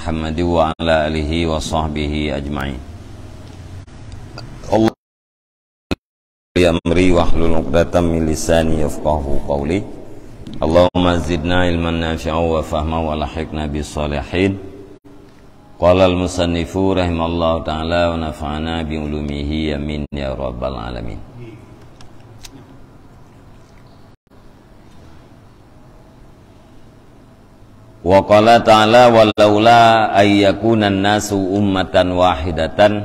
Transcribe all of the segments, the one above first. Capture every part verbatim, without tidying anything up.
Muhammad wa ala alihi wa sahbihi ajma'in. Allah li amri wahlul 'uqdatam min lisani yafqahu qawli. Allahumma zidna ilman nafi'a wa fahma wa alhiqna bis salihin. Qala al-musannifu rahimallahu ta'ala wa nafa'ana bi ulumihi, amin ya rabbal alamin. Wa qala ta'ala, "Walaula ay yakunan nasu ummatan wahidatan,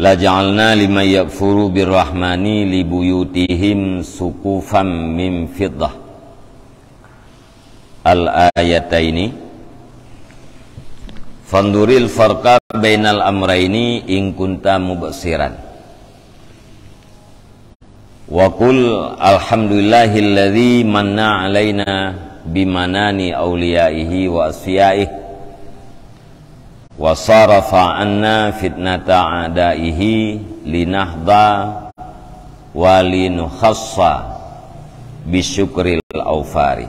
laja'alna liman yakfuru birrahmani libuyutihim suqufan min fiddah." Al-ayataini. Fanduril farqa bainal amraini in kunta mubsiran. Wa qul alhamdulillahilladzi manna alaina bimanani auliyaihi wa asfiyaihi, wa sarafa anna fitnata a'daihi, linahda wa linukhassa bisyukril aufari.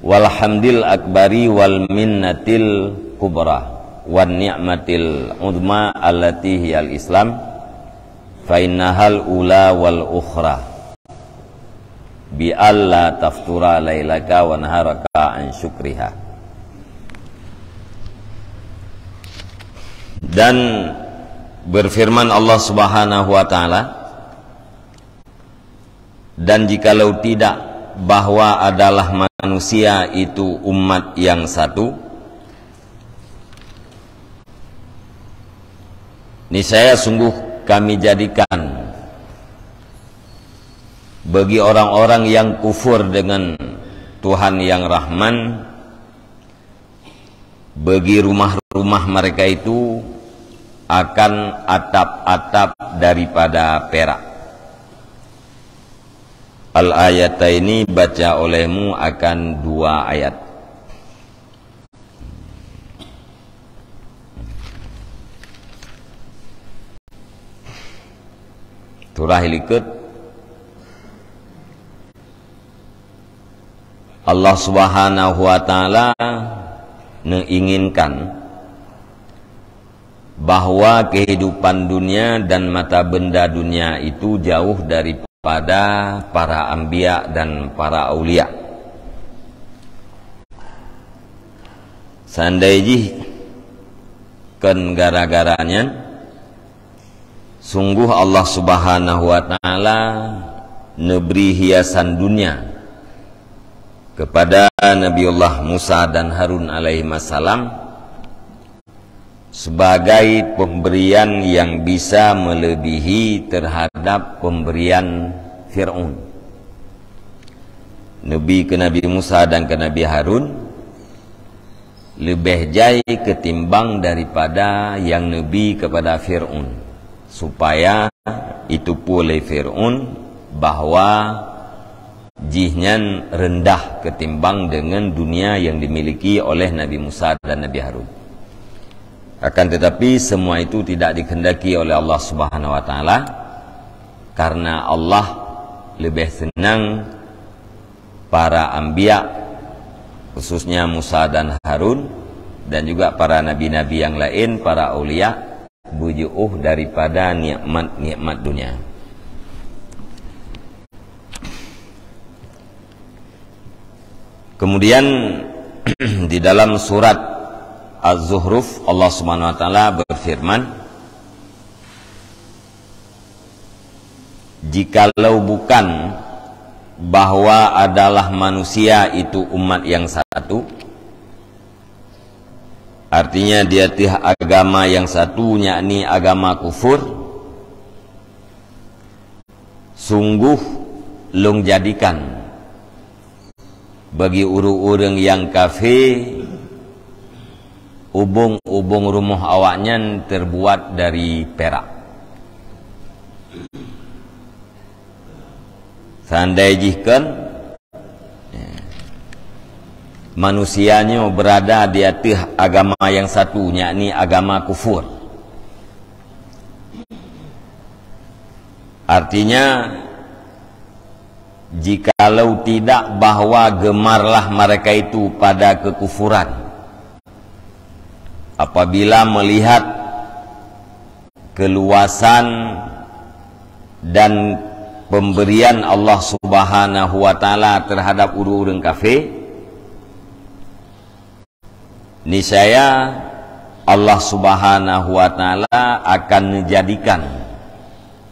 Walhamdil akbari wal minnatil kubra wan ni'matil uzma allati hiyal Islam, fa innahal ula wal ukhra, bi alla taftura lailaka wa naharaka an syukriha. Dan berfirman Allah Subhanahu wa Ta'ala, "Dan jikalau tidak bahwa adalah manusia itu umat yang satu, niscaya sungguh Kami jadikan bagi orang-orang yang kufur dengan Tuhan yang Rahman, bagi rumah-rumah mereka itu akan atap-atap daripada perak." Al-ayataini, baca olehmu akan dua ayat. Surah likot, Allah Subhanahu wa Ta'ala menginginkan bahwa kehidupan dunia dan mata benda dunia itu jauh daripada para anbiya dan para aulia. Seandai jih kon gara-gara nyan, sungguh Allah Subhanahu wa Ta'ala neubri hiasan dunia kepada Nabiullah Musa dan Harun alaihissalam, sebagai pemberian yang bisa melebihi terhadap pemberian Fir'aun. Neubri keu Nabi Musa dan keu Nabi Harun leubeh jai ketimbang daripada nyang neubri kepada Fir'aun, supaya jiteupeue lé Fir'aun bahwa jihnyan rendah ketimbang dengan dunia yang dimiliki oleh Nabi Musa dan Nabi Harun. Akan tetapi, semua itu tidak dikehendaki oleh Allah Subhanahu wa Ta'ala, karena Allah lebih senang para anbiya, khususnya Musa dan Harun, dan juga para nabi-nabi yang lain, para aulia, beujeuôh daripada nikmat-nikmat dunia. Kemudian, di dalam surat Az-Zukhruf, Allah Subhanahu wa Ta'ala berfirman, "Jikalau bukan bahwa adalah manusia itu umat yang satu, artinya di ateueh agama yang satu, yakni agama kufur, sungguh Lôn jadikan bagi ureuëng-ureuëng nyang kafé ubông-ubông rumoh awaknyan teubuat dari pirak." Seandai jih kon manusia nyoe beurada di ateueh agama nyang satu, yakni agama kufur. Artinya, Jikalau tidak, bahwa gemarlah mereka itu pada kekufuran. Apabila melihat keluasan dan pemberian Allah Subhanahu wa Ta'ala terhadap ureuëng-ureuëng kafé, niscaya Allah Subhanahu wa Ta'ala akan menjadikan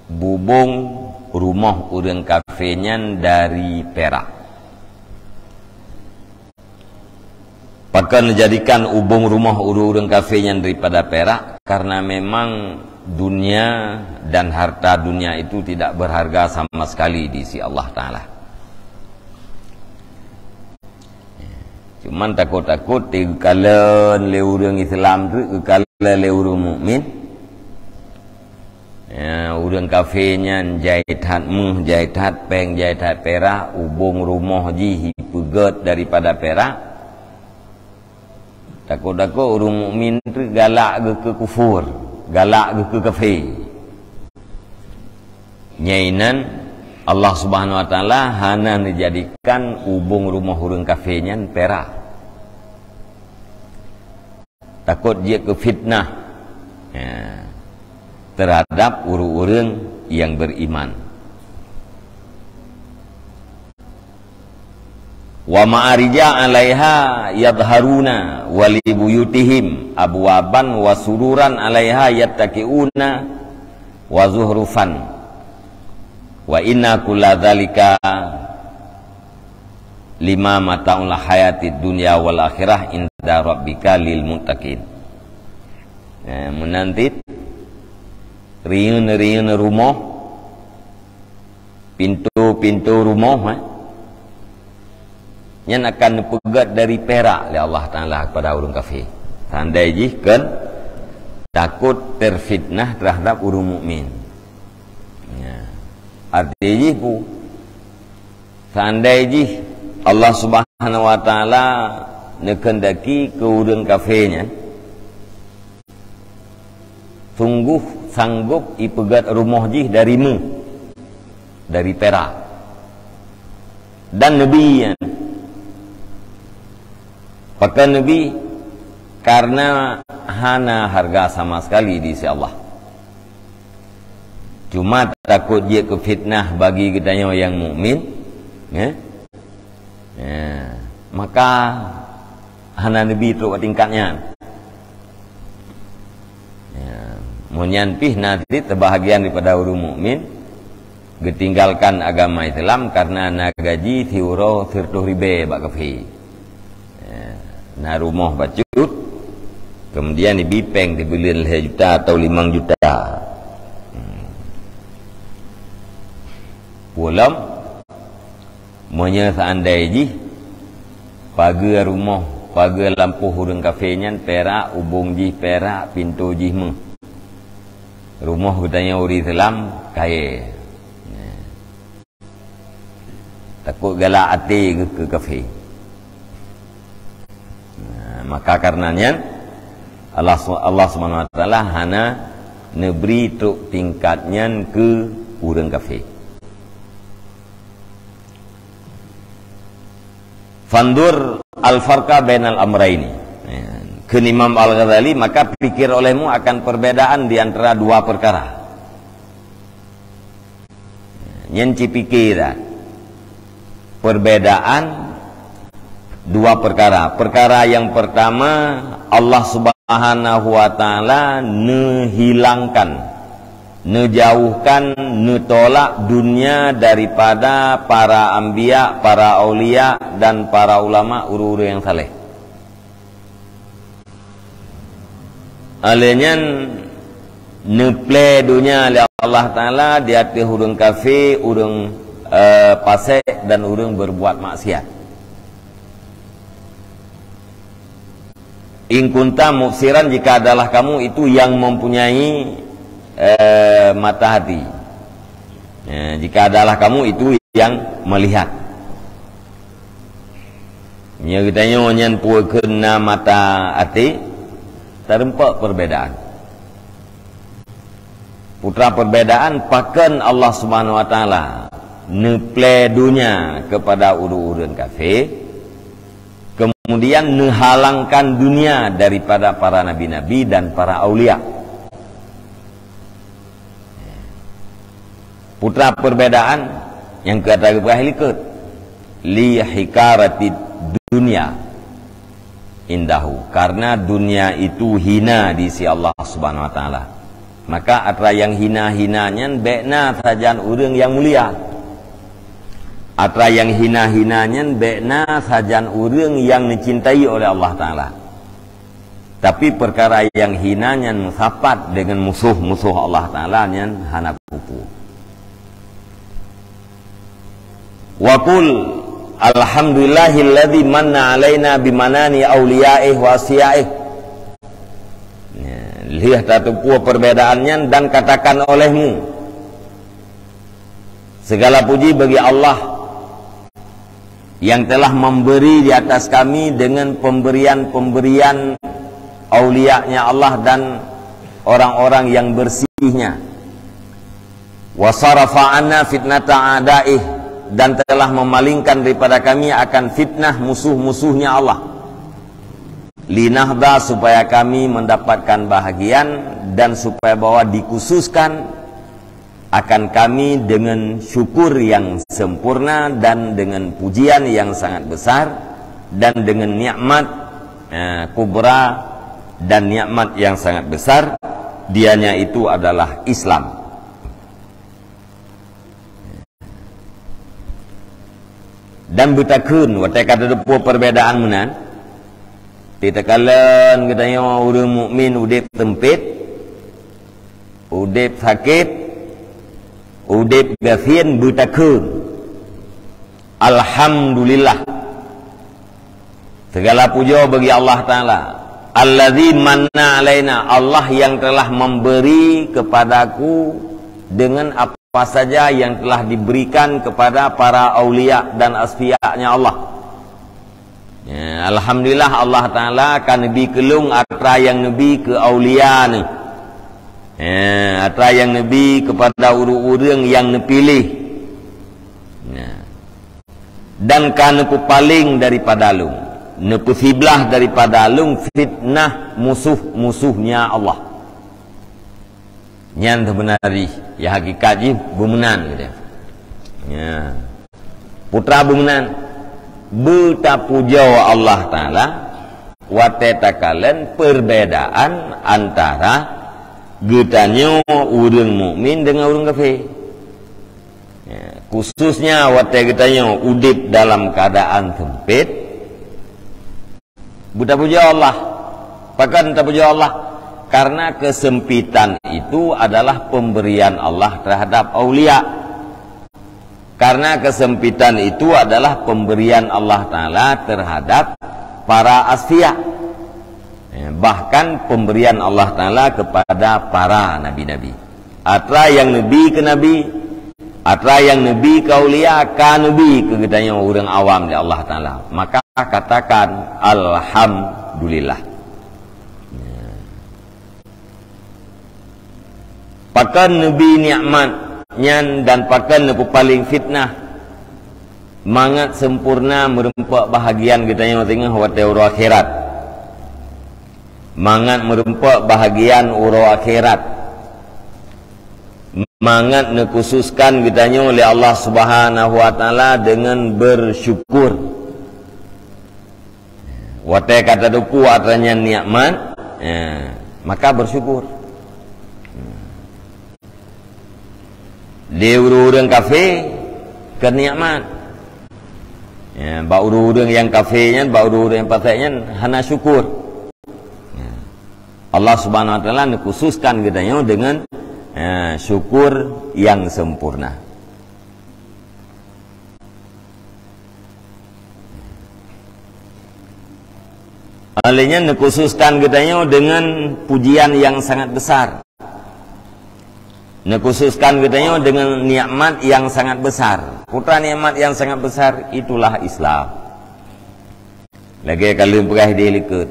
bubong rumoh ureuëng kafé nyan dari perak. Pakon jadikan ubong rumoh ureuëng kafé nyan daripada perak? Karena memang dunia dan harta dunia itu tidak berharga sama sekali di sisi Allah Ta'ala. Cuman takot-takot dikalon lé ureuëng Islam tu, dikalon lé ureuëng mukmin. Ya, ureuëng kafé nyan jai that méuh, jai that péng, jai that pirak, ubong rumoh jih ipeugét daripada pirak. Takot-takot ureuëng mukmin tu galak geuh keu kufur, galak geuh keu kafé. Nyainan Allah Subhanahu wa Ta'ala hana neujadikan ubong rumoh ureuëng kafé nyan pirak. Takot jeuet keu fitnah, ya, terhadap ureuëng-ureuëng yang beriman. Wa ma'arija 'alaiha yadhharuna wa li buyutihim abwaban wa sururan 'alaiha yattaki'una wa zuhrufan. Wa inna kulla dzalika lima mata'ul hayatid dunya wal akhirah inda rabbika lil muttaqin. Eh, meunan cit riyeun-riyeun rumoh, pintoe-pintoe rumoh, eh, nyan akan neupeugét dari perak lé Allah Ta'ala kepada ureuëng kafé. Seandai jih kon takot terfitnah terhadap ureuëng mukmin. Ya. Arti jih pu, seandai jih Allah Subhanahu wa Ta'ala neukeundaki keu ureuëng kafé nyan, sungguh sanggob ipeugét rumoh jih dari méuh, dari perak. Dan Nabi nyan, pakon Nabi? Karena hana harga sama sekali di sisi Allah. Cuma takot jeuet keu fitnah bagi geutanyoe nyang mukmin, ya. Ya, maka hana neubi trok bak tingkat nyan. Ya, meunyan pih na cit teubahagian daripada ureuëng mukmin geutinggalkan agama Islam karena na gaji siuroe sireutôh ribée bak kafé. Ya, na rumoh bacut, kemudian ibi péng sibuleuen lhée juta atau limong juta. Hmm. Peue lom, meunyoe seandai jih pageue rumoh, pageue lampôh ureuëng kafé nyan perak, ubong jih perak, pintoe jih méuh. Rumoh geutanyoe ureuëng Islam kayée. Takot galak até geuh keu kafé. Nah, maka karena nyan, Allah, Allah Subhanahu wa Ta'ala hana neubri trok tingkat nyan keu ureuëng kafé. Fandur al-farqa bainal amraini. Ya, kheun Imam Al-Ghazali, maka pikir olehmu akan perbedaan di antara dua perkara. Nyan cipike dah. Perbedaan dua perkara. Perkara yang pertama, Allah Subhanahu wa Ta'ala neuhilangkan, neujauhkan, neutolak dunia daripada para anbiya, para aulia, dan para ulama, ureuëng-ureuëng nyang saleh. Lheueh nyan neuplé donya lé Allah Ta'ala di ateueh ureuëng kafé, ureuëng, eh, pasék, dan ureuëng berbuat maksiat. In kunta mubsiran, jika adalah kamu itu yang mempunyai, eh, mata hati. Eh, jika adalah kamu itu yang melihat. Meunyoe geutanyoe nyan peue kheun na mata até, tarumpok perbedaan. Putra perbedaan pakon Allah Subhanahu wa Ta'ala neuplé donya kepada ureuëng-ureuëng kafé, kemudian neuhalangkan dunia daripada para nabi-nabi dan para aulia. Putra perbedaan nyang keu ata geupeugah likot, li hikaratid dunia indahu, karena dunia itu hina di sisi Allah Subhanahu wa Taala. Maka atra nyang hina-hina nyan bék na sajan ureuëng nyang mulia. Atra nyang hina-hina nyan bék na sajan ureuëng nyang neucintai oleh Allah Taala. Tapi peukara nyang hina nyan meusapat deungon musoh-musoh Allah Taala nyan hana kupu. Wa qul alhamdulillahilladzi manna alaina bimanani auliyaih wa asfiyaih. Ya, lheueh tateupeue perbedaan nyan dan katakan olehmu, segala puji bagi Allah yang telah memberi di atas kami dengan pemberian-pemberian aulianya Allah dan orang-orang yang bersihnya. Wa sarafa anna fitnata a'daih, dan telah memalingkan daripada kami akan fitnah musuh-musuhnya Allah. Linahda, supaya kami mendapatkan bahagian, dan supaya bahwa dikhususkan akan kami dengan syukur yang sempurna dan dengan pujian yang sangat besar dan dengan nikmat, eh, kubra dan nikmat yang sangat besar, dianya itu adalah Islam. Dan beutakheun, watée ka tateupeue perbedaan meunan, teukalon geutanyoe ureuëng mukmin udeb seumpét, udeb sakét, udeb gasien, beutakheun, "Alhamdulillah." Segala puja bagi Allah Taala. Allazi manna alaina, Allah yang telah memberi kepadaku dengan apa saja yang telah diberikan kepada para aulia dan asfiyanya Allah. Ya, alhamdulillah, Allah Taala ka neubi keu lôn atra nyang neubi keu aulia neuh. Ya, atra nyang neubi kepada ureuëng-ureuëng nyang neupiléh. Ya. Dan ka neupeupaleng daripada lôn, neupeusiblah daripada lôn fitnah musoh-musohnya Allah. Nyan seubeuna jih, ya, hakikat jih beumeunan, gitu. Ya. Putra beumeunan, beutapujoe Allah Taala watée takalon perbedaan antara geutanyoe ureuëng mukmin deungon ureuëng kafé. Ya, khususnya watée geutanyoe udeb dalam keadaan sempit, beutapujoe Allah. Pakon tapujoe Allah? Karena kesempitan itu adalah pemberian Allah terhadap aulia. Karena kesempitan itu adalah pemberian Allah Taala terhadap para asfiya. Ya, bahkan pemberian Allah Taala kepada para nabi-nabi. Atra nyang neubi keu nabi, atra nyang neubi keu aulia, ka neubi keu geutanyoe ureuëng awam lé Allah Taala. Maka katakan, "Alhamdulillah." Pakon neubi nikmat nyan dan pakon neupeupaleng fitnah, mangat sempurna meureumpok bahagian geutanyoe singoh watée uroe akhirat. Mangat meureumpok bahagian uroe akhirat. Mangat neukhususkan geutanyoe lé Allah Subhanahu wa Taala deungon beusyukur. Watée ka tateupeue atra nyan nikmat, ya, maka beusyukur. Di ureuëng-ureuëng kafé keu nikmat. Ya, bak ureuëng-ureuëng nyang kafé nyan, bak ureuëng-ureuëng nyang fasek nyan hana syukur. Ya. Allah Subhanahu wa Taala neukhususkan geutanyoe deungon, ya, syukur nyang sempurna. Oleh nyan neukhususkan geutanyoe deungon pujian nyang sangat besar. Neukhususkan geutanyoe deungon nikmat nyang sangat besar. Putra nikmat nyang sangat besar itulah Islam. Lagée ka lheueh peugah di likot.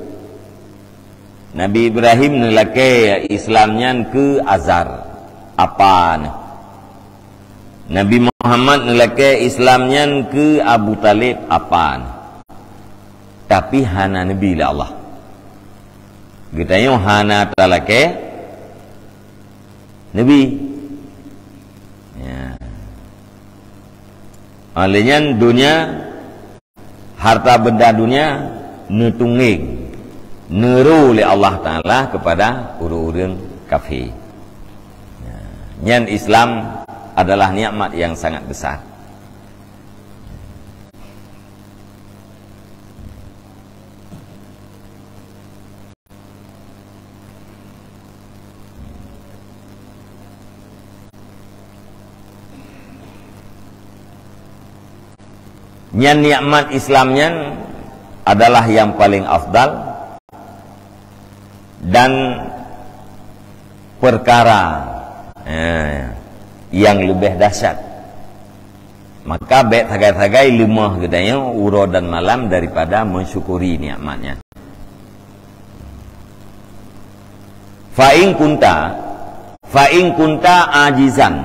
Nabi Ibrahim neulakée Islam nyan keu Azar, apa neuh. Nabi Muhammad neulakée Islam nyan keu Abu Thalib apa, tapi hana neubi lé Allah. Geutanyoe hana talakée neubi. Ya. Oleh nyan, dunia, harta benda dunia neutunggeng, neuro lé Allah Taala kepada ureuëng-ureuëng kafé. Ya. Nyan Islam adalah nikmat yang sangat besar. Nyan nikmat Islam nyan adalah yang paling afdal dan perkara, eh, yang lebih dahsyat. Maka bék sagai-sagai leumah geutanyoe uroe dan malam daripada mensyukuri nikmat nyan. Fa in kunta, fa in kunta ajizan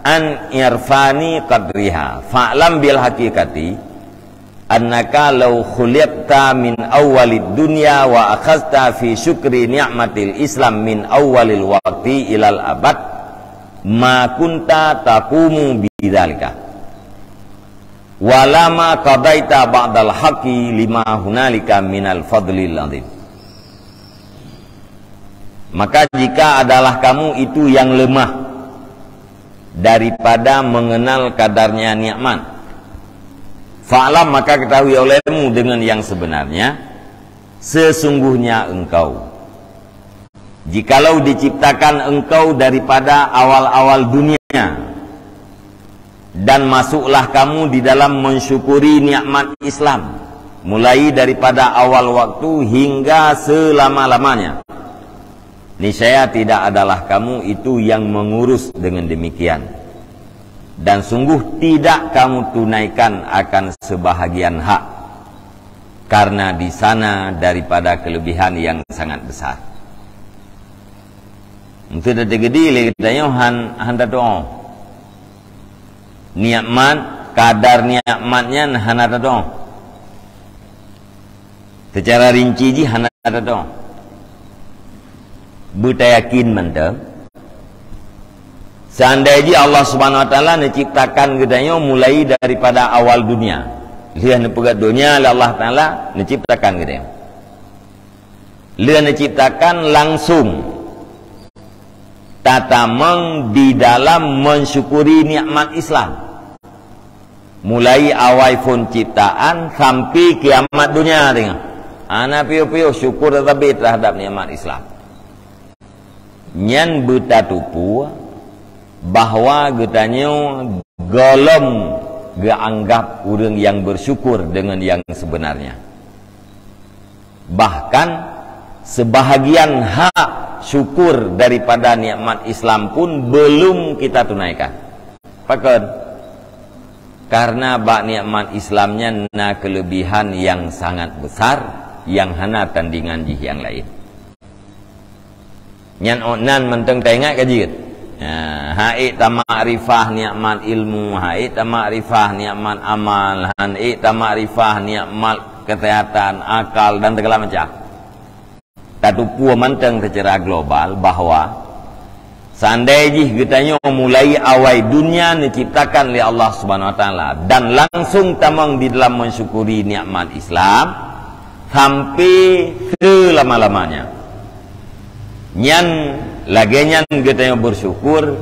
an irfani qadriha, fa'lam bil haqiqati annaka law khuliqta min awwalid dunya wa akhadhta fi syukri ni'matil Islam min awwalil waqti ilal abad, ma kunta taqumu bidzalika. Wa lama qadaita ba'dal haqqi lima hunalika minal fadlil azim. Maka jika adalah kamu itu yang lemah daripada mengenal kadarnya nikmat, fa'lam, maka ketahui olehmu dengan yang sebenarnya, sesungguhnya engkau, jikalau diciptakan engkau daripada awal-awal dunia, dan masuklah kamu di dalam mensyukuri nikmat Islam, mulai daripada awal waktu hingga selama-lamanya. Niscaya tidak adalah kamu itu yang mengurus dengan demikian. Dan sungguh tidak kamu tunaikan akan sebahagian hak, karena di sana daripada kelebihan yang sangat besar. Untuk teuteugedi lé geutanyoe han, han tatu'oh. Nikmat, kadar nikmat nyan hana tatu'oh. Secara rinci jih hana tatu'oh. Beutayakin mantong, seandai jih Allah Subhanahu Wa Taala neuciptakan geutanyoe mulai daripada awal dunia. Lheueh neupeugét dunia lé Allah Taala, neuciptakan geutanyoe. Lheueh neuciptakan langsung tatamong di dalam mensyukuri nikmat Islam. Mulai awai phon ciptaan sampai kiamat dunia teungoh. Hana piôh-piôh syukur teutabé terhadap nikmat Islam. Nyan beutatupue bahwa geutanyoe gohlom geuanggab ureuëng nyang bersyukur deungon nyang sebenarnya. Bahkan, sebahagian hak syukur daripada nikmat Islam pun belum kita tunaikan. Pakon? Karena bak nikmat Islam nyan na kelebihan yang sangat besar, yang hana tandingan jih yang lain. Nyan ôk nan mantong taingat ka jeuet. Ha, han ék tamakrifah nikmat ilmu, han ék tamakrifah nikmat amal, han ék tamakrifah nikmat kesehatan, akal dan segala macam. Tatupue mantong secara global bahwa seandai jih geutanyoe mulai awai dunia neuciptakan lé Allah Subhanahu Wa Taala dan langsung tamong di dalam mensyukuri nikmat Islam sampai selama-lamanya. Nyan lagée nyan geutanyoe bersyukur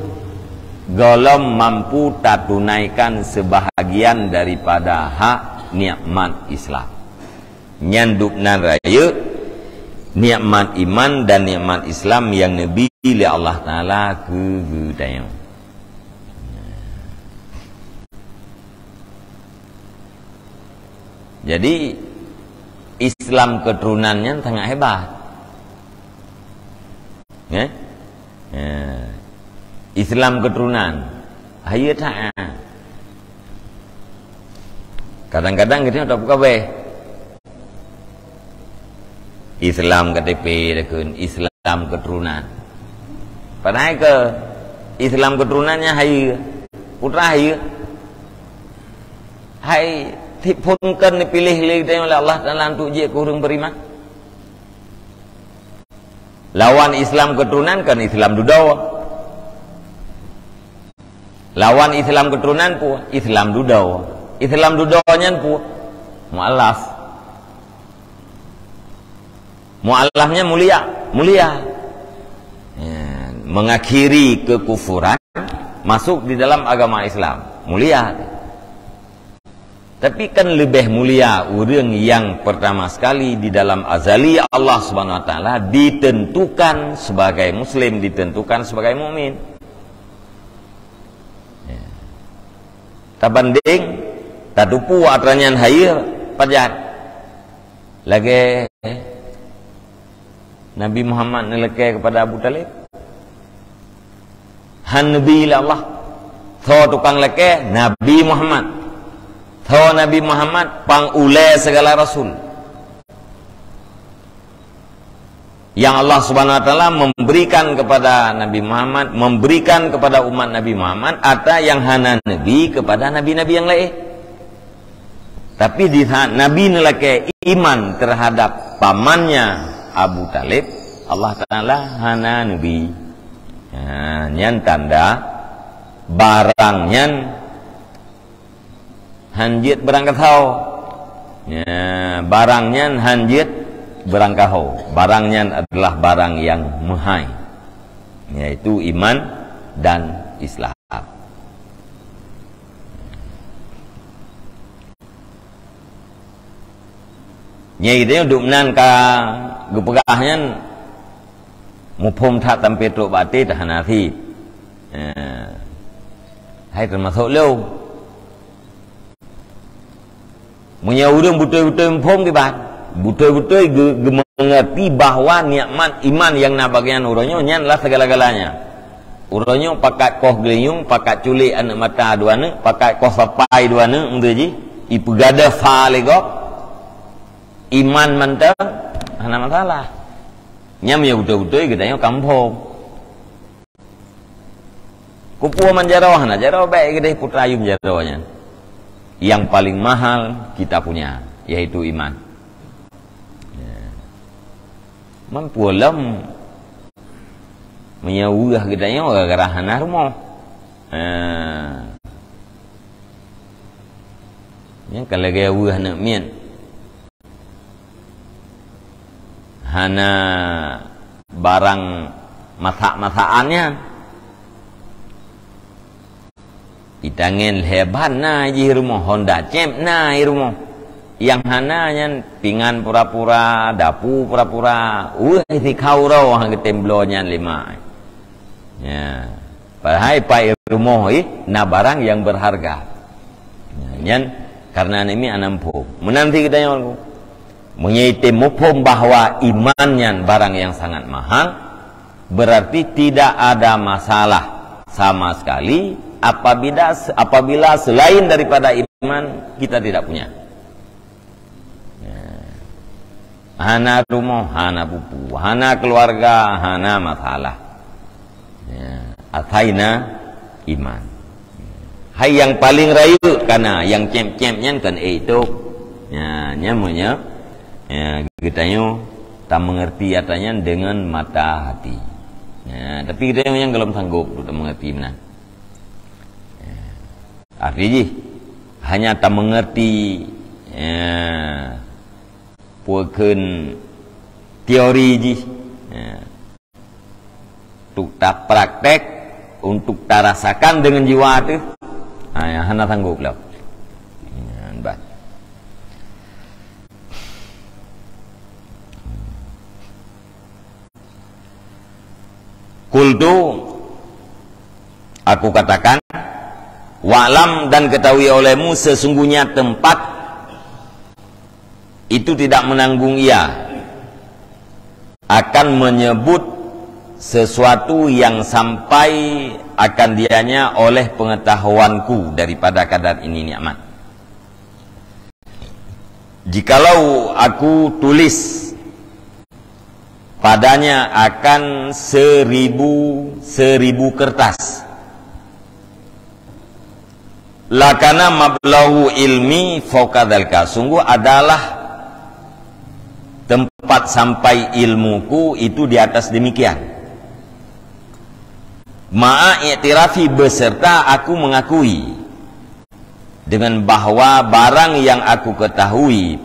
gohlom mampu tatunaikan sebahagian daripada hak nikmat Islam. Nyan dubnan rayeuk nikmat iman dan nikmat Islam nyang neubi lé Allah Taala keu geutanyoe. Jadi, Islam keturunan nyan sangat hebat. Eh? Eh. Islam keturunan. Hayeue that. Kadang-kadang kita tak buka beh. Islam K T P dekeun, Islam keturunan. Padahai keu Islam keturunan nyan hayeue. Putra hayeue. Hai, tiep phon kon neupiléh lé geutanyoe lé Allah Taala untuk jeuet keu ureuëng beriman. Lawan Islam keuturonan kon Islam dudoe. Lawan Islam keuturonan peue? Islam dudoe. Islam dudoe nyan peue? Mualaf. Mualaf nyan mulia, mulia. Ya, mengakhiri kekufuran, masuk di dalam agama Islam. Mulia. Tapi kan lebih mulia ureuëng yang pertama sekali di dalam azali Allah Subhanahu Wa Taala ditentukan sebagai muslim, ditentukan sebagai mukmin. Ya. Tabanding, tatupu atra nyan hayeu pajan. Lagée Nabi Muhammad neulakée kepada Abu Talib. Han neubi lé Allah. Tho tukang lakée Nabi Muhammad. Tho Nabi Muhammad pang ulée segala rasul. Yang Allah Subhanahu Wa Taala memberikan kepada Nabi Muhammad, memberikan kepada umat Nabi Muhammad atra yang hana neubi kepada nabi-nabi yang lain. Tapi di saat Nabi neulakée iman terhadap pamannya Abu Talib, Allah Taala hana neubi. Ha, nyan tanda barang nyan han jeuet beurangkaho. Ya, barang nyan han jeuet beurangkaho. Barang nyan adalah barang yang meuhai, yaitu iman dan Islam. Nyai geutanyoe dum nan ka geupeugah nyan muphom that sampoe trok bak até teuh hana sit. Eh, hai teumasok lôn. Meunyoe ureuëng beutôi-beutôi muphom kiban, beutôi-beutôi geu-, geumeungerti bahwa nikmat iman nyang na bak nyan uroe nyoe nyan lah segala-galanya. Uroe nyoe pakat koh geulinyueng, pakat culek aneuëk mata dua aneuëk, pakat koh sapai dua aneuëk, meunteue jih, ipeugadôh sa lé gob, iman mantong, hana masalah. Nyan meunyoe beutôi-beutôi geutanyoe ka muphom. Kupeue man jaroe hana jaroe, bék keudeh putra ayum jaroe nyan. Yang paling mahal kita punya, yaitu iman. Ya. Man peue lom meunyoe weueh geutanyoe gara-gara hana rumoh. Ha. Nyan ka lagée weueh aneuëk miet. Hana barang masak-masakan nyan. Itangen lhée ban na jih rumoh, honda cep na i rumoh. Nyang hana nyan pingan pura-pura, dapu pura-pura, weueh sikha uroe han geutem bloe nyan lé mak. Ya. Padahai pai rumoh ih na barang yang berharga. Ya, nyan karena aneuk miet hana muphom. Meunan sit geutanyoe. Meunyoe item muphom bahwa iman nyan barang yang sangat mahal, berarti tidak ada masalah sama sekali apabila, apabila selain daripada iman kita tidak punya. Ya. Hana rumoh, hana pupu, hana keluarga, hana masalah. Ya, asai na iman. Hai nyang paleng rayeuk ka na, nyang cem-cem nyan kon ék tôb. Ya, nyan meunyoe, ya, geutanyoe tameungerti atra nyan deungon mata hati. Ya, tapi geutanyoe nyang golom sanggôp untuk tameungerti meunan. Ya. Arti jih, hanya tameungerti, ya, peue kheun teori jih. Ya. Untuk tapraktek, untuk tarasakan deungon jiwa teuh, ha, nyang hana sanggôp lom. Nyan ban. Qultu, aku katakan, wa'lam, dan ketahui olehmu sesungguhnya tempat itu tidak menanggung ia akan menyebut sesuatu yang sampai akan dianya oleh pengetahuanku daripada kadar ini nikmat. Jikalau aku tulis padanya akan seribu, seribu kertas, Lakana mablaghu ilmi fauqa dzalika, sungguh adalah tempat sampai ilmuku itu di atas demikian. Ma'a i'tirafi, beserta aku mengakui, dengan bahwa barang yang aku ketahui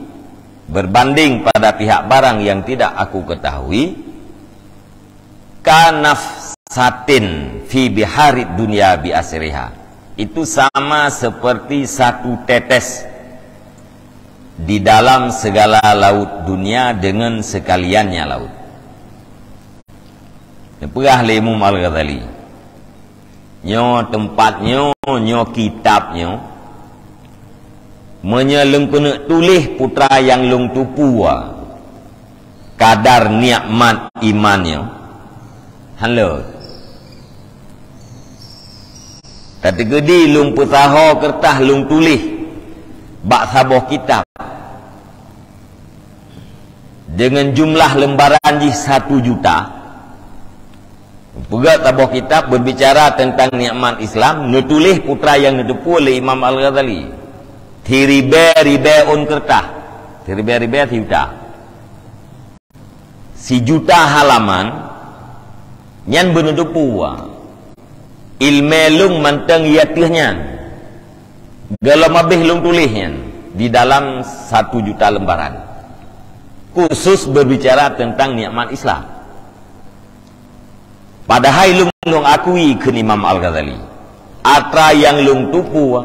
berbanding pada pihak barang yang tidak aku ketahui, kanafsatin fi biharid dunya bi asriha. Itu sama seperti satu tetes di dalam segala laut dunia dengan sekaliannya laut. Neupeugah lé Imam Al-Ghazali, nyoe teumpat nyoe, nyoe kitab nyoe, meunyoe lôn keuneuk tuléh putra nyang lôn tupue kadar nikmat iman nyoe, hán lé. Tateukeudi lôn peusaho keureutah lôn tuléh bak saboh kitab deungon jumlah leumbaran jih satu juta. Peugah saboh kitab berbicara tentang nikmat Islam, neutuléh putra nyang neutupue lé Imam Al-Ghazali. Siribée-ribée ôn keureutah. Siribée-ribée sijuta. Sijuta halaman nyan beuneutupue. Ileumé lôn mantong i ateueh nyan. Gohlom abéh lôn tuléh nyan di dalam satu juta leumbaran. Khusus berbicara tentang nikmat Islam. Padahai lôn, lôn akui, kheun Imam Al-Ghazali, atra nyang lôn tupue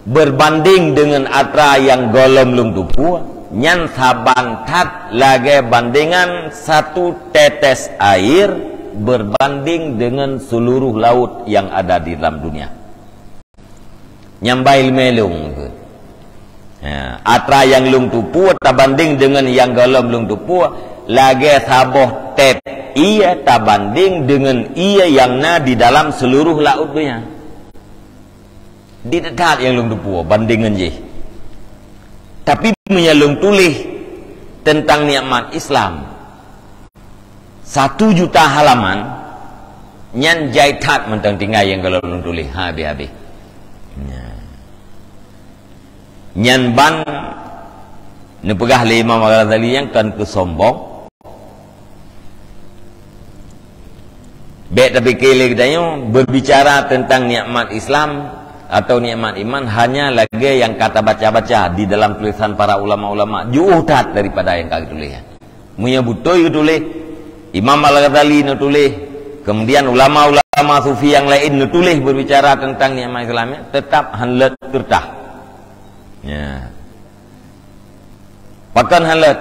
berbanding deungon atra nyang gohlom lôn tupue, nyan saban that lagée bandengan satu tetes air berbanding dengan seluruh laut yang ada di dalam dunia. Nyang ba ileumé lôn. Ha, atra nyang lôn tupue tabandeng deungon nyang gohlom lôn tupue, lagée saboh tét ié tabandeng deungon ié nyang na di dalam seluruh laôt donya. Di that nyang lôn tupue bandeng ngon jih. Tapi meunyoe lôn tuléh teuntang nikmat Islam, satu juta halaman, nyan jai that mantong tinggai nyang gohlom lôn tuléh, ha, habéh-habéh. Nyan. Nyan ban neupeugah lé Imam Al-Ghazali nyang kon keu sombong. Bék tapike lé geutanyoe, berbicara tentang nikmat Islam atau nikmat iman hanya lagée nyang ka tabaca-baca di dalam tulisan para ulama-ulama, jiôh that daripada nyang ka geutuléh. Meunyoe beutôi geutuléh, Imam Al-Ghazali neutuléh, kemudian ulama-ulama sufi nyang laén neutuléh berbicara tentang nikmat Islam, teutap hán lôt keureutah. Ya. Pakon hán lôt?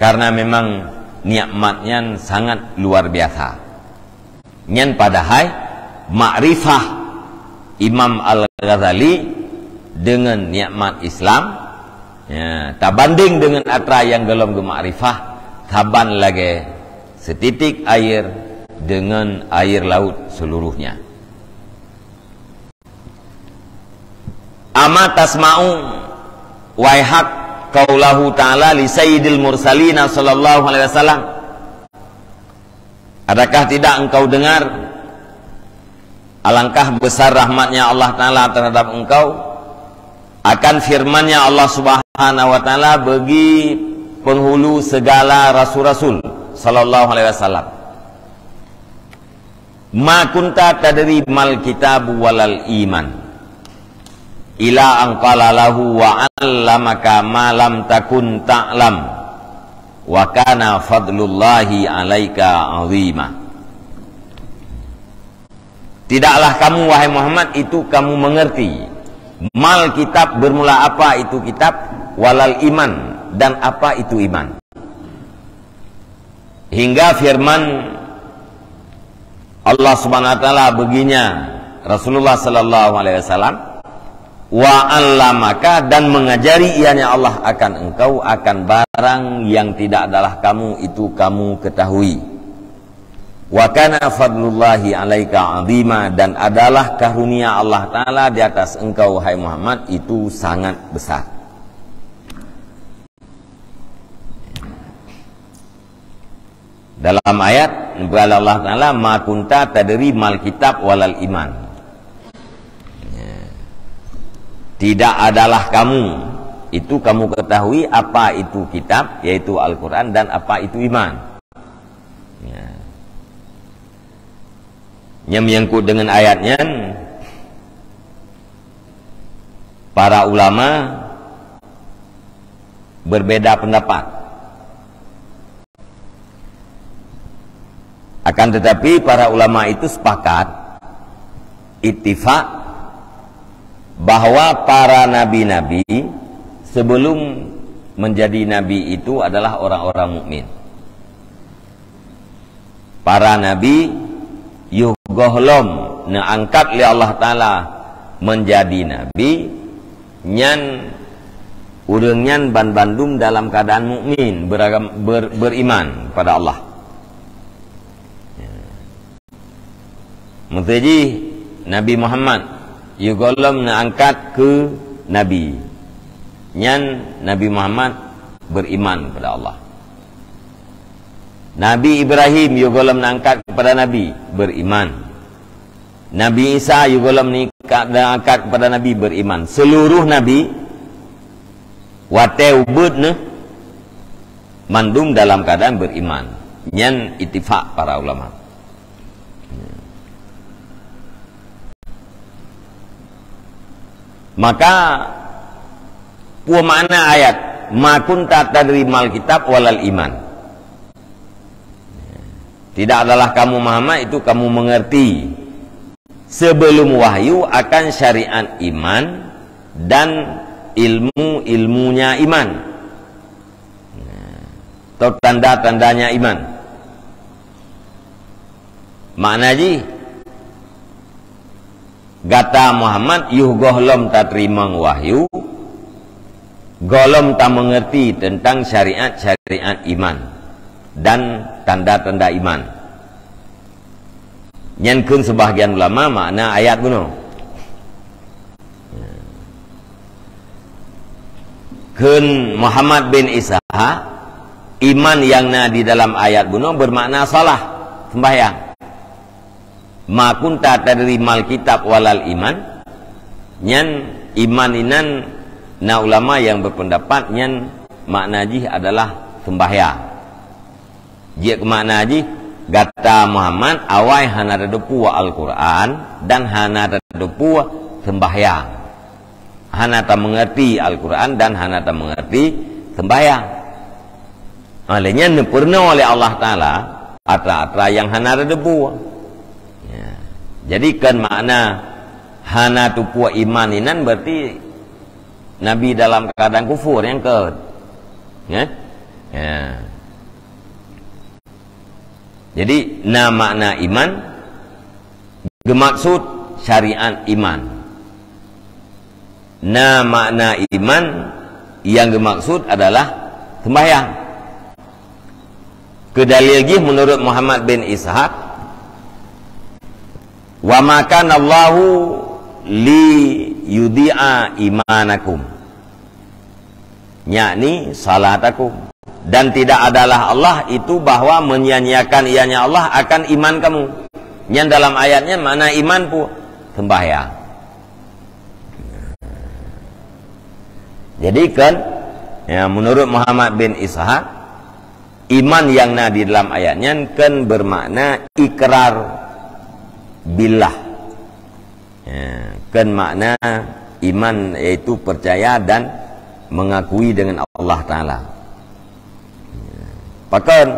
Karena memang nikmat nyan sangat luar biasa. Nyan padahai makrifah Imam Al-Ghazali deungon nikmat Islam, ya, tabandeng deungon atra nyang gohlom geumakrifah, saban lagée setitik air deungon air laut seluruhnya. Ama tasma'u, waihak, qaulahu ta'ala li sayyidil mursalina sallallahu alaihi wasallam. Adakah tidak engkau dengar alangkah besar rahmatnya Allah Ta'ala terhadap engkau, akan firman-Nya Allah Subhanahu wa Ta'ala bagi penghulu segala rasul-rasul sallallahu alaihi wasallam? Ma kunta tadri mal kitab walal iman, ila an qala lahu wa 'allamaka ma lam takun ta'lam, wa kana fadlullahi 'alaika 'azima. Tidaklah kamu, wahai Muhammad, itu kamu mengerti, mal kitab, bermula apa itu kitab, walal iman, dan apa itu iman. Hingga firman Allah Subhanahu wa Ta'ala baginya, Rasulullah sallallahu alaihi wasallam, "Wa 'allamaka," dan mengajari ianya Allah akan engkau akan barang yang tidak adalah kamu itu kamu ketahui. "Wa kana fadlullahi 'alaika 'azima," dan adalah karunia Allah Ta'ala di atas engkau, hai Muhammad, itu sangat besar. Dalam ayat, neupeugah Allah Ta'ala, "Ma kunta tadri mal kitab walal iman." Ya. Tidak adalah kamu, itu kamu ketahui apa itu kitab, yaitu Al-Quran, dan apa itu iman. Ya. Nyang menyangkut dengan ayat nyan, para ulama berbeda pendapat. Akan tetapi, para ulama itu sepakat, ittifak, bahwa para nabi-nabi sebelum menjadi nabi itu adalah orang-orang mukmin. Para nabi yoh gohlom neuangkat lé Allah Taala menjadi nabi, nyan ureuëng nyan banbandum dalam keadaan mukmin, beragam-, ber-, beriman kepada Allah. Meuteujih Nabi Muhammad yoh gohlom neuangkat keu nabi, nyan Nabi Muhammad beriman kepada Allah. Nabi Ibrahim yoh gohlom neuangkat kepada nabi, beriman. Nabi Isa yoh gohlom neuangkat kepada nabi, beriman. Seluruh nabi watée ubeuet neuh mandum dalam keadaan beriman. Nyan ittifak para ulama. Maka, peue makna ayat, "Ma kunta tadri mal kitab walal iman"? Tidak adalah kamu Muhammad itu kamu mengerti sebelum wahyu akan syariat iman dan ilmu-ilmunya iman. Atau tanda-tandanya iman. Makna jih, gata Muhammad yoh gohlom tateurimong wahyu, gohlom tameungerti teuntang syariat-syariat iman dan tanda-tanda iman. Nyan kheun seubahgian ulama makna ayat bunoe. Kheun Muhammad bin Ishaq, iman nyang na di dalam ayat bunoe beumakna shalah, seumbahyang. "Ma kunta tadri mal kitab walal iman", nyan iman inan na ulama nyang beupeundapat nyan makna jih adalah seumbahyang. Jeuet keu makna jih, gata Muhammad awai hana tateupeue Al-Quran dan hana tateupeue seumbahyang. Hana tameungerti Al-Quran dan hana tameungerti seumbahyang. Oleh nyan neupeurunoe lé Allah Taala atra-atra nyang hana tateupeue. Ya. Jadi kan makna hana teupeue iman inan berarti Nabi dalam keadaan kufur nyang keu. Ya? Ya. Jadi, na makna iman, geumaksud syariat iman. Na makna iman nyang geumaksud adalah seumbahyang. Keu dalil jih meunurot Muhammad bin Ishaq, "Wa ma kana Allahu li yudhi'a imanakum." Yakni salatakum. Dan tidak adalah Allah itu bahwa menyia-nyiakan ianya Allah akan iman kamu. Nyan dalam ayat nyan makna iman pu sembahyang. Jadi kan, ya, menurut Muhammad bin Ishaq, iman yang na di dalam ayat nyan kan bermakna ikrar billah. Ya, kan makna iman yaitu percaya dan mengakui dengan Allah Taala. Pakon?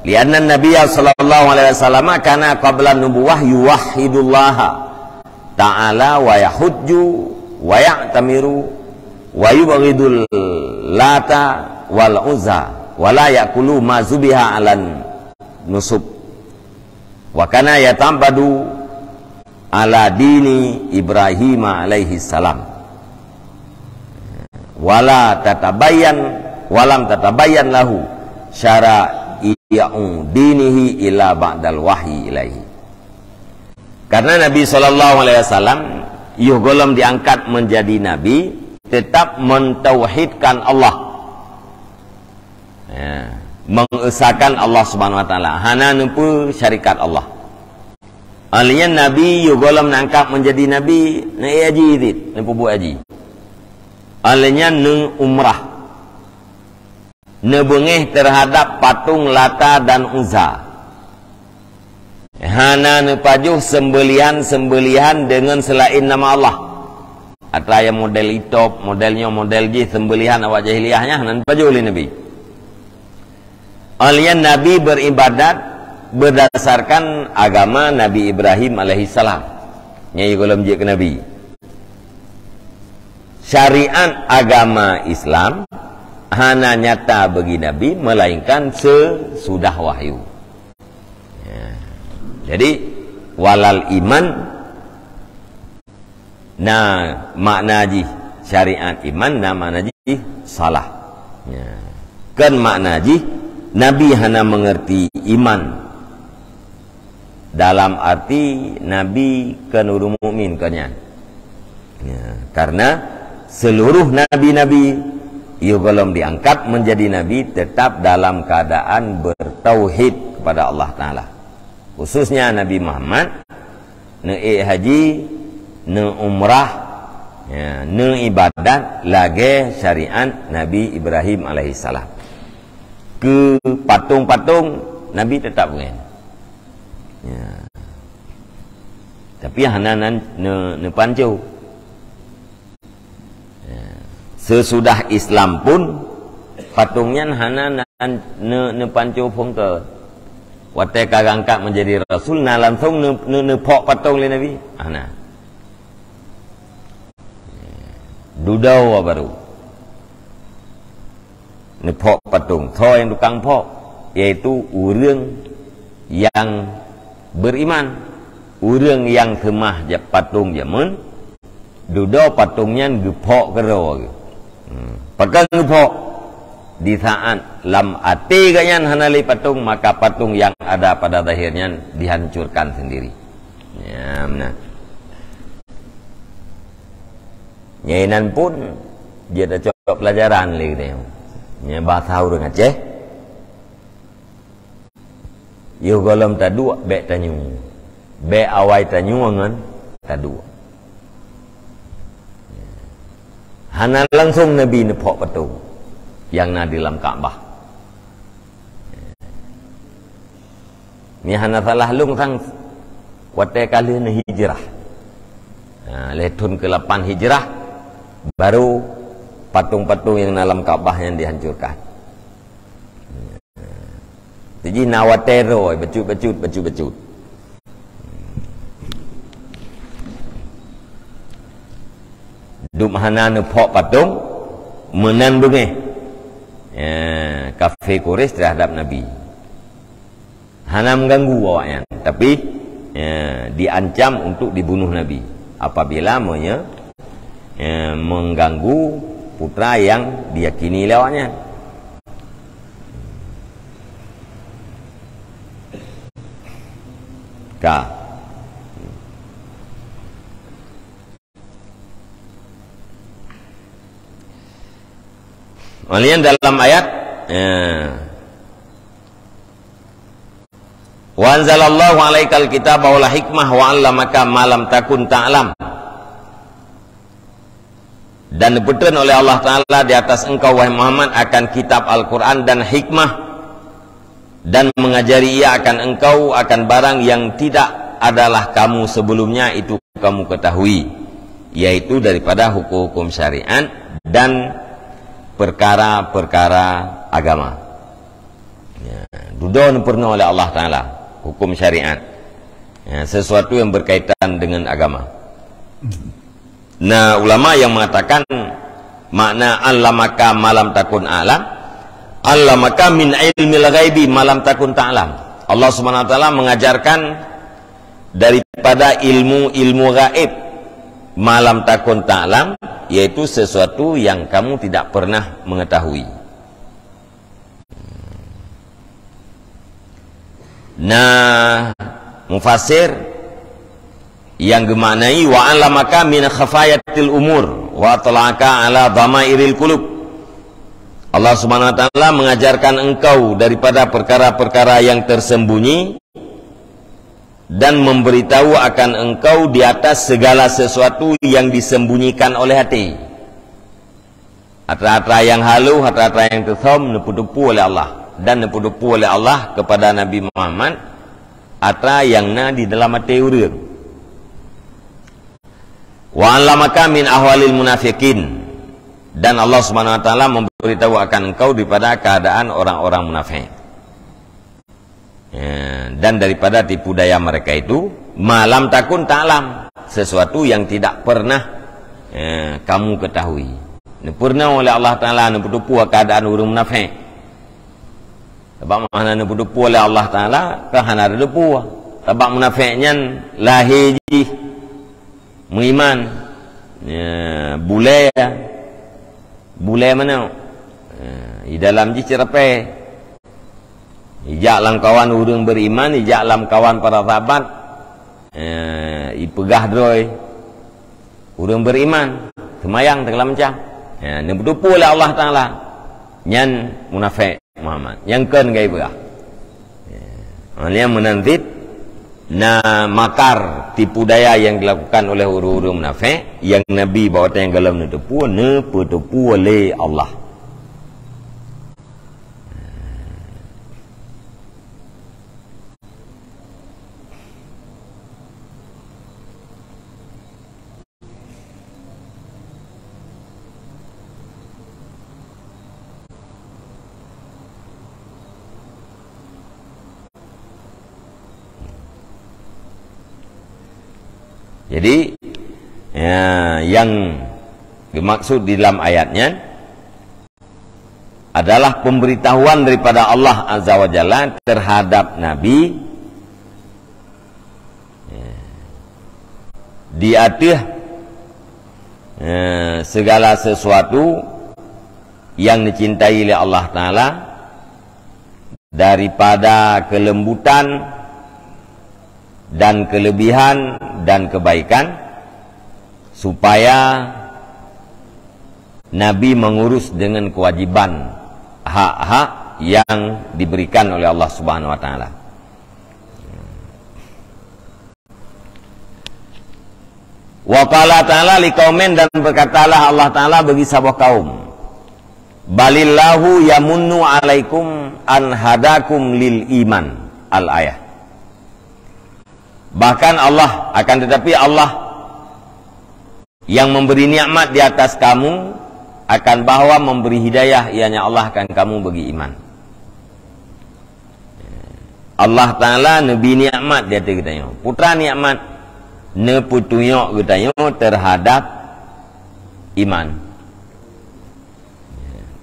Lianna Nabiya sallallahu alaihi wasallam kana qabla nubuwah yuwahhidullaha ta'ala wa yahujju wa ya'tamiru wa yubghidul Lata wal Uzza wa la ya'kulu ma zubiha 'alan nusub. Wa kana yata'abbadu ala dini Ibrahim alaihi salam. Wala tatabayyan, walam tatabayyan lahu syara'u dinihi illa ba'dal wahyi ilaihi. Karena Nabi sallallahu alaihi wasallam yoh gohlom diangkat menjadi nabi, tetap mentauhidkan Allah. Ya, mengesakan Allah Subhanahu wa Taala, hana neupeusyarikat Allah. Alheuh nyan Nabi yoh gohlom neuangkat menjadi nabi, neuék haji cit, neupeubuet haji. Alèh nyan neuumrah, neubeungéh teuhadab patong Lata dan Uzza. Hana neupajoh seumbeulihan-seumbeulihan deungon seulaén nama Allah. Atra nyang model itop, model nyoe, model jih, seumbeulihan awak jahiliyah nyan hana neupajoh lé Nabi. Alèh nyan Nabi beuribadat beurdasarkan agama Nabi Ibrahim alaihissalam. Nyang gohlom jeuet keu Nabi. Syariat agama Islam hana nyata bagi Nabi melainkan sesudah wahyu. Ya. Jadi, walal iman na makna jih syariat iman, na makna jih salah. Ya. Kan makna jih Nabi hana mengerti iman. Dalam arti Nabi kon ureuëng mukmin kon nyan. Ya, karena seluruh nabi-nabi nyang gohlom diangkat menjadi nabi tetap dalam keadaan bertauhid kepada Allah Taala. Khususnya Nabi Muhammad, neuék haji, neuumrah, ya, neuibadat lagée syariat Nabi Ibrahim alaihissalam. Keu patong-patong Nabi tetap ngon. Ya. Tapi hana nan ne-, neupanco. Ya. Sesudah Islam pun, patong nyan hana nan ne-, neupanco phon keu. Watée ka geuangkat menjadi rasul, na langsung ne-, ne-, neuphok patong lé Nabi. Hana. Dudoe baru. Neuphok patong. Soe nyang tukang phok? Yaitu ureuëng nyang beriman. Ureuëng nyang seumah ja-, patong jameun, dudoe patong nyan geuphok keudroe geuh. Hmm. Pakon geuphok? Di saat lam até geuh nyan hana lé patong, maka patong yang ada pada zahir nyan dihancurkan sendiri. Ya, meunan. Nyan inan pun jeuet tacok pelajaran lé geutanyoe. Nyan bahasa ureuëng Aceh. Yoh gohlom taduek bék tanyoe. Bék awai tanyoe ngon taduek. Hana langsung Nabi neuphok patong nyang na di lam Ka'bah. Nyan hana salah lôn sang watée ka lheueh neuhijrah. Ha, lheueh thon keulapan hijrah, baru patong-patong nyang na lam Ka'bah nyan dihancurkan. Teujih na watée roe, bacut-bacut, bacut-bacut. Dum hana neuphok patong, meunan beungéh, eh, kafé Quraisy terhadap Nabi. Hana mengganggu awaknyan, tapi, eh, diancam untuk dibunuh Nabi apabila menye-, eh, mengganggu putra yang diyakini lé awaknyan. Ka. Kemudian dalam ayat, eh, "Wa anzalallahu alaikal kitaba wal hikmah wa 'allamaka ma lam takun ta'lam." Dan dipeutreun oleh Allah Taala di atas engkau, wahai Muhammad, akan kitab Al-Quran dan hikmah, dan mengajari ia akan engkau akan barang yang tidak adalah kamu sebelumnya itu kamu ketahui, yaitu daripada hukum-hukum syariat dan perkara-perkara agama. Ya, dudoe neupeureunoe oleh Allah Taala hukum syariat. Ya, sesuatu yang berkaitan dengan agama. Nah, ulama yang mengatakan makna 'allamaka ma lam takun a'lam, 'allamaka min ilmil ghaibi ma lam takun ta'lam. Allah Subhanahu wa Taala mengajarkan daripada ilmu-ilmu gaib ma lam takun ta'lam, yaitu sesuatu yang kamu tidak pernah mengetahui. Nah, mufassir yang geumaknai, "Wa 'allamaka min khafayatil umur, wa atla'aka 'ala dhamairil qulub." Allah Subhanahu wa Taala mengajarkan engkau daripada perkara-perkara yang tersembunyi dan memberitahu akan engkau di atas segala sesuatu yang disembunyikan oleh hati. Atra-atra nyang halus, atra-atra nyang teusom neupeuteupeu lé Allah, dan neupeuteupeu lé Allah kepada Nabi Muhammad atra nyang na di dalam até ureuëng. "Wa 'allamaka min ahwalil munafiqin," dan Allah Subhanahu wa Taala memberitahu akan engkau daripada keadaan orang-orang munafik. Ya, dan daripada tipu daya mereka itu, "ma lam takun ta'lam," sesuatu yang tidak pernah, ya, kamu ketahui. Neupeurunoe lé Allah Taala neupeuteupeu keadaan ureuëng munafik. Sabab makna neupeuteupeu lé Allah Taala, ka hana teupeu. Sabab munafik nyan lahé jih meuiman. Ya, bulée, bulée manok. Ya, di dalam jih ceurapée. Ijak lam kawan ureuëng beriman, ijak lam kawan para sahabat. Eh, ipeugah droe ureuëng beriman, seumayang segala macam. Ya, neupeuteupeu lé Allah Taala. Nyan munafik Muhammad. Nyang kon gai peugah. Ya. Oleh meunan cit na makar tipu daya yang dilakukan oleh ureuëng-ureuëng munafik, yang Nabi bak watée nyang gohlom neupeuteupeu, neupeuteupeu lé Allah. Jadi, ya, yang dimaksud di dalam ayat nyan adalah pemberitahuan daripada Allah Azza wa Jalla terhadap Nabi, ya, di ateueh, ya, segala sesuatu yang dicintai oleh Allah Taala, daripada kelembutan dan kelebihan dan kebaikan, supaya Nabi mengurus dengan kewajiban hak-hak yang diberikan oleh Allah Subhanahu wa Taala. Wa qala ta'ala liqaumin, dan berkatalah Allah Taala bagi saboh kaum, "Balillahu yamunnu 'alaikum an hadakum lil iman." Al-ayah. Bahkan Allah, akan tetapi Allah yang memberi nikmat di atas kamu, akan bahwa memberi hidayah, ianya Allah akan kamu bagi iman. Allah Taala neubi nikmat di ateueh geutanyoe. Peue treuk nikmat? Neupeutunyok geutanyoe terhadap iman.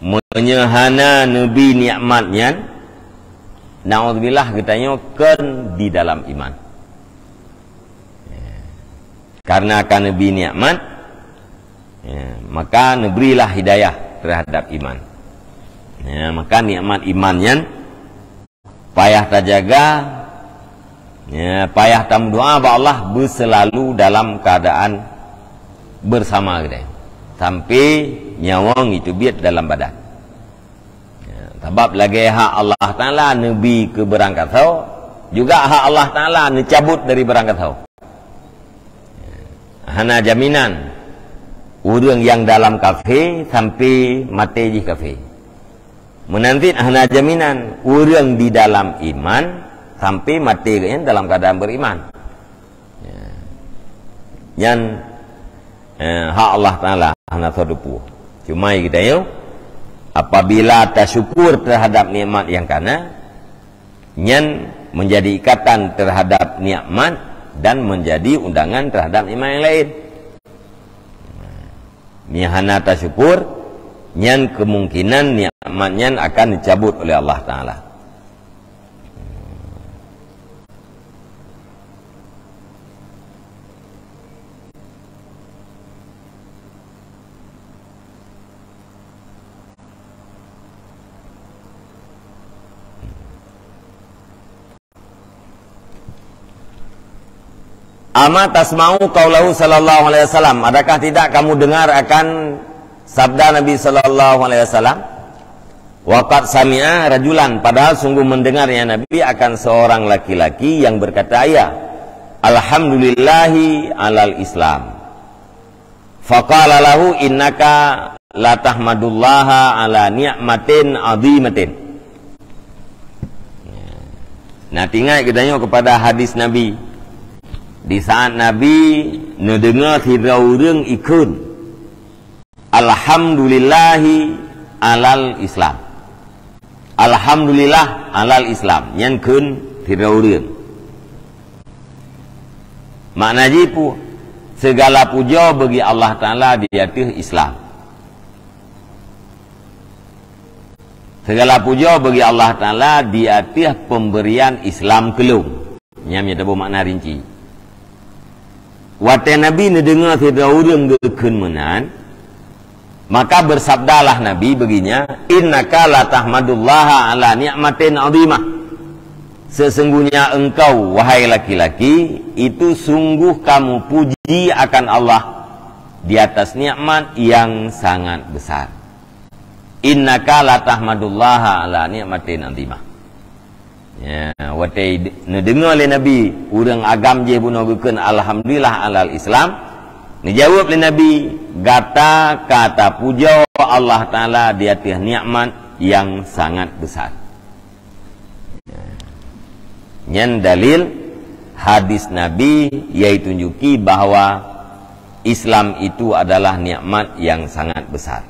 Meunyoe hana neubi nikmat nyan, naudzubillah, geutanyoe kon di dalam iman. Karena ka neubi nikmat, ya, maka neuberilah hidayah terhadap iman. Ya, maka nikmat iman nyan payah tajaga, ya, payah tameudoa bak Allah beuselalu dalam keadaan bersama geutanyoe, sampai nyawöng jiteubiet dalam badan. Ya, sabab lagée hak Allah Taala neubi keu beurangkasoe, juga hak Allah Taala neucabut dari beurangkasoe. Hana jaminan ureuëng nyang dalam kafé sampai maté jih kafé. Meunan cit hana jaminan ureuëng di dalam iman sampai maté geuhnyan dalam keadaan beriman. Ya. Nyan, eh, hak Allah Taala hana soe teupeu. Cuma geutanyoe, apabila tasyukur terhadap nikmat nyang kana, nyan menjadi ikatan terhadap nikmat dan menjadi undangan terhadap nikmat nyang laén. Meunyo hana tasyukur, nyan kemungkinan nikmat nyan akan dicabut oleh Allah Taala. "Ama tasma'u qaulahu sallallahu alaihi wasallam?" Adakah tidak kamu dengar akan sabda Nabi sallallahu alaihi wasallam? "Wa qad sami'a rajulan," padahal sungguh mendengarnya Nabi akan seorang laki-laki yang berkata ia, "Alhamdulillahi alal Islam." "Faqala lahu innaka la tahmadullaha ala ni'matin 'azimatin." Nah, teuingat geutanyoe keupada hadis Nabi. Di saat Nabi neudeungoe sidroe ureuëng ikheun, "Alhamdulillahi alal Islam." "Alhamdulillah alal Islam." Nyan kheun sidroe ureuëng. Makna jih peue? Segala pujoe bagi Allah Taala di ateueh Islam. Segala pujoe bagi Allah Taala di ateueh pemberian Islam keu lôn. Nyan meunyoe taboh makna rinci. Watée Nabi neudeungoe sidroe ureuëng geukheun meunan, maka beusabdalah Nabi beuginya, "Innaka la tahmadullaha ala ni'matin 'azimah." Sesungguhnya engkau, wahai laki-laki, itu sungguh kamu puji akan Allah di atas nikmat yang sangat besar. "Innaka la tahmadullaha ala ni'matin 'azimah." Ya, watée neudeungoe lé Nabi, ureuëng agam jih bunoe geukheun, "Alhamdulillah alal Islam." Neujaweueb lé Nabi, "Gata ka tapujoe Allah Taala di ateueh nikmat nyang sangat besar." Ya. Nyan dalil hadis Nabi nyang tunjuki bahwa Islam itu adalah nikmat yang sangat besar.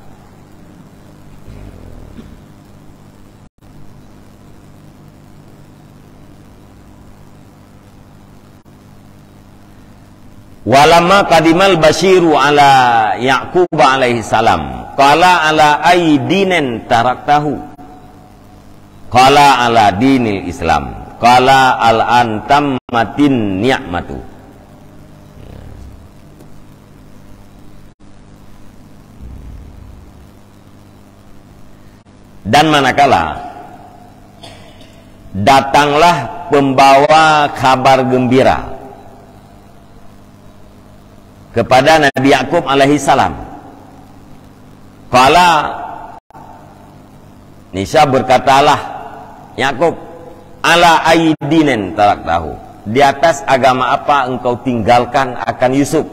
"Walamma qadimal basyiru ala Ya'qub alaihi salam, qala ala ayyi dinin taraktahu?" "Qala ala dinil Islam." "Qala al an tammatin ni'matu." Dan manakala datanglah pembawa kabar gembira kepada Nabi Yakub alaihi salam, qala, niscaya berkatalah Yakub, "Ala ayyi dinin taraktahu?" Di atas agama apa engkau tinggalkan akan Yusuf?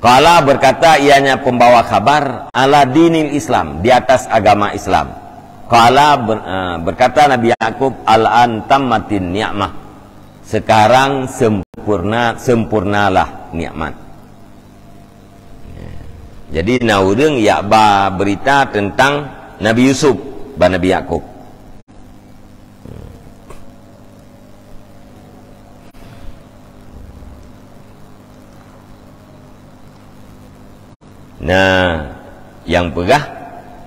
Qala, berkata ianya pembawa kabar, "Ala dinil Islam," di atas agama Islam. Qala, ber-, eh, berkata Nabi Yakub, "Al-an tammatin ni'mah," sekarang sempurna, sempurnalah nikmat. Jadi na ureuëng jak ba berita tentang Nabi Yusuf bak Nabi Yakub. Nah, nyang peugah,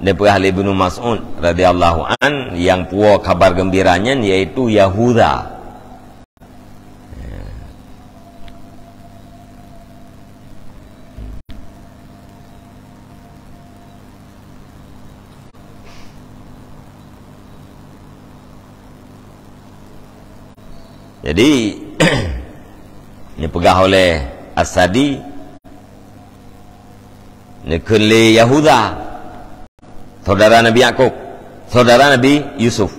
neupeugah lé Ibnu Mas'ud radhiyallahu an, nyang puwoe kabar geumbira nyan yaitu Yahuda. Jadi, neupeugah oleh As-Sadi, neukheun lé Yahuda, saudara Nabi Yakub, saudara Nabi Yusuf.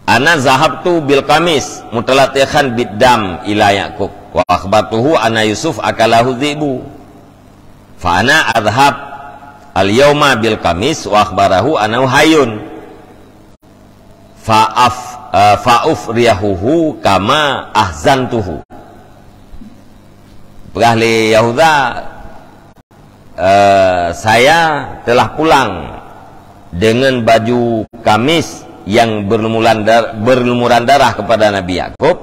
"Ana zahabtu bil qamis mutalatikhan bid dam ila Yakub, wa akhbartuhu anna Yusuf akalahu dhi'bu. Fa ana adhhab al yauma bil qamis wa akhbarahu annahu hayyun. Fa af-, eh, fa ufriyahuhu kama ahzantuhu." Peugah lé Yahuda, eh, "Saya telah pulang dengan baju kamis yang berlumuran dar-, berlumuran darah kepada Nabi Yakub,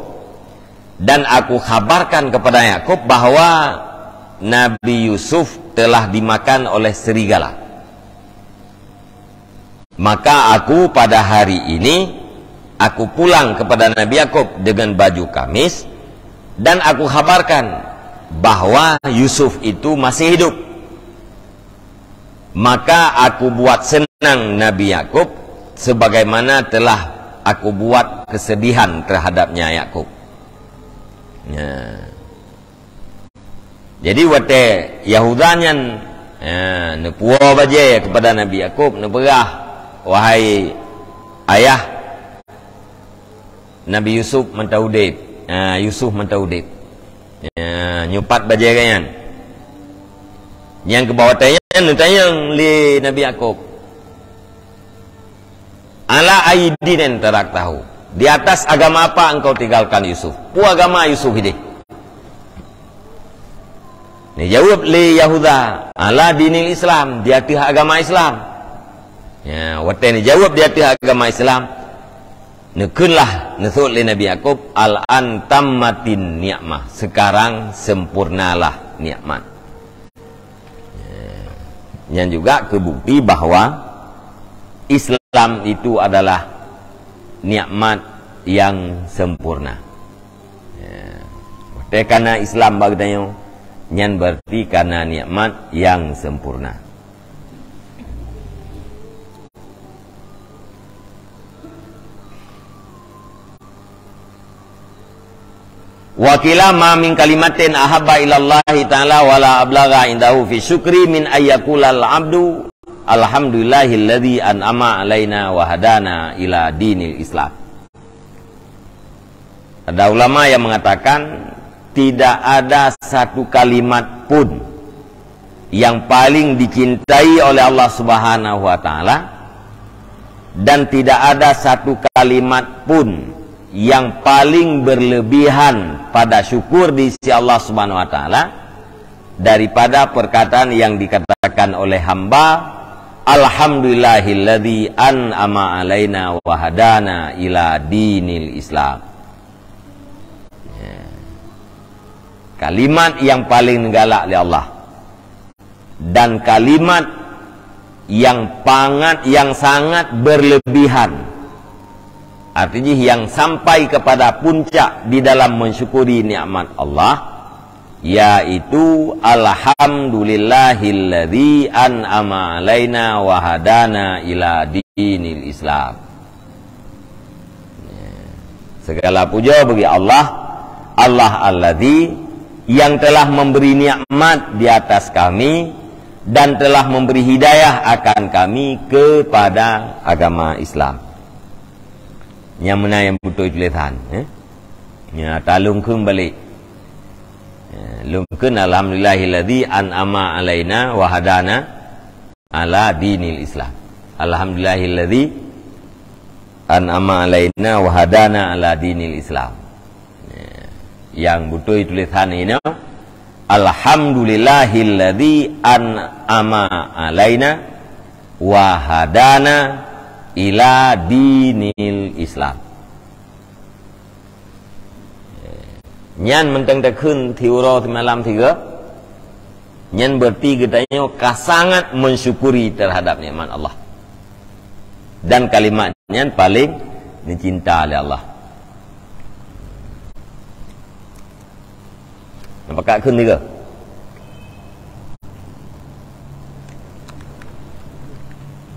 dan aku khabarkan kepada Yakub bahwa Nabi Yusuf telah dimakan oleh serigala. Maka aku pada hari ini, aku pulang kepada Nabi Yakub dengan baju kamis, dan aku khabarkan bahwa Yusuf itu masih hidup. Maka aku buat senang Nabi Yakub sebagaimana telah aku buat kesedihan terhadapnya Yakub." Ya. Jadi watée Yahuda nyan, ya, neupuwoe bajée kepada Nabi Yakub, neupeugah, "Wahai ayah, Nabi Yusuf mantong udeb." Ha, Yusuf mantong udeb. Ya, nyoe pat bajée geuh nyan. Nyang keu bak watée nyan neutanyong lé Nabi Yakub, "Ala ayyi dinin taraktahu?" Di atas agama apa engkau tinggalkan Yusuf? Peue agama Yusuf ideh? Neujaweueb lé Yahuda, "Ala dinil Islam," di ateueh agama Islam. Ya, watée neujaweueb di ateueh agama Islam, neukheunlah, neuseuôt lé Nabi Yakub, "Al-an tammatin ni'mah," sekarang sempurnalah nikmat. Ya. Nyan juga keu bukti bahwa Islam itu adalah nikmat yang sempurna. Ya. Watée kana Islam bak geutanyoe, nyan berarti kana nikmat yang sempurna. Wa qila ma min kalimatin ahabba ilallahi ta'ala wa la ablagha indahu fi syukri min ayyaqulal abdu, "Alhamdulillahilladzi an'ama alaina wa hadana ila dinil Islam." Ada ulama yang mengatakan, tidak ada satu kalimat pun yang paling dicintai oleh Allah Subhanahu wa Ta'ala, dan tidak ada satu kalimat pun yang paling berlebihan pada syukur di sisi Allah Subhanahu wa Ta'ala daripada perkataan yang dikatakan oleh hamba, "Alhamdulillahilladzi an'ama alaina wa hadana ila dinil Islam." Ya. Kalimat yang paling neugalak lé Allah. Dan kalimat yang pangat, yang sangat berlebihan. Artinya yang sampai kepada puncak di dalam mensyukuri nikmat Allah, yaitu, "Alhamdulillahilladzi an'ama alaina wa hadana ila dinil Islam." Segala puja bagi Allah, Allah Alladzi, yang telah memberi nikmat di atas kami dan telah memberi hidayah akan kami kepada agama Islam. Nyang meunan nyang beutôi tulésan, eh? Nya, talungkeun balek. Ya, lungkeun, "Alhamdulillahilladzi an'ama alaina wa hadana ala dinil Islam." "Alhamdulillahilladzi an'ama alaina wa hadana ala dinil Islam." Ya. Nyang beutôi tulésan inoe, "Alhamdulillahilladzi an'ama alaina wa hadana ila dinil Islam." Nyan mantong takheun siuroe simalam sigoe, nyan berarti geutanyoe ka sangat mensyukuri terhadap nikmat Allah. Dan kalimat nyan paling dicinta lé Allah. Nampak kheun tiga?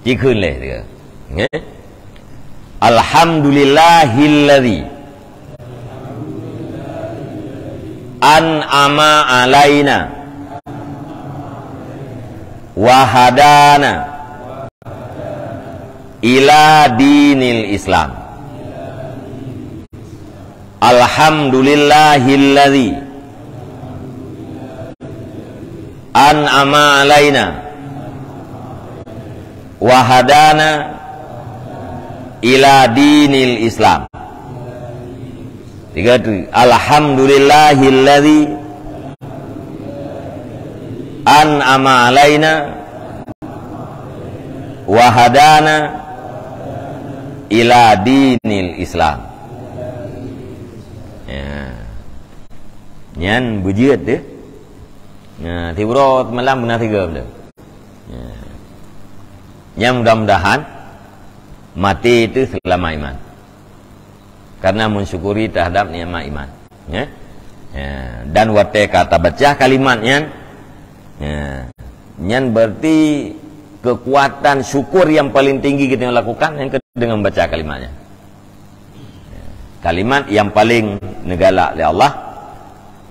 Cikheun lé tiga. Nggih. "Alhamdulillahilladzi an'ama alaina wa hadana ila dinil Islam." "Alhamdulillahilladzi an'ama alaina wa hadana ila dinil Islam." Tiga tu. "Alhamdulillahilladzi an'ama alaina wa hadana ila dinil Islam." Ya. Nyan beujeuet deh. Nah, tiuroe malam beuna tiga benda. Ya. Nyan mudah-mudahan maté itu selama iman. Karena mensyukuri terhadap nikmat iman. Ya. Ya. Dan watée ka tabaca kalimat nyan, ya, nyan berarti kekuatan syukur yang paling tinggi kita lakukan yang ke-, dengan membaca kalimat nyan. Kalimat yang paling neugalak lé Allah,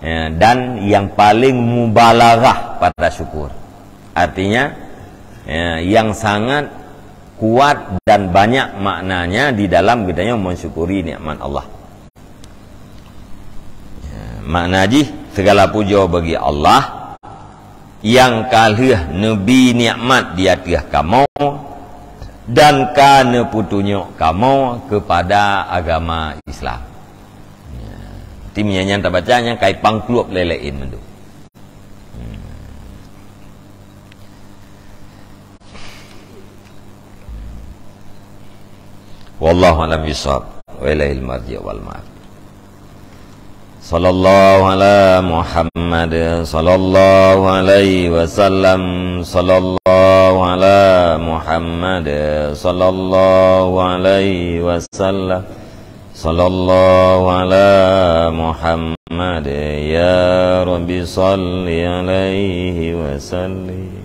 ya, dan yang paling mubalaghah pada syukur. Artinya, ya, yang sangat kuat dan banyak maknanya di dalam geutanyoe mensyukuri nikmat Allah. Ya, makna jih, segala puja bagi Allah nyang ka lheueh neubi nikmat di ateueh kamoe dan ka neupeutunyok kamoe keupada agama Islam. Ya. Ti meunyan nyang tabaca nyang kai pangkluek lé laén mandum. Hmm. Wallahu a'lam bishawab. Wa ilaihil marji' wal ma'ab. Sallallahu ala Muhammad, sallallahu alaihi wasallam, sallallahu ala Muhammad, sallallahu alaihi wasallam, sallallahu ala Muhammad, ya Rabbi salli alaihi wasallim.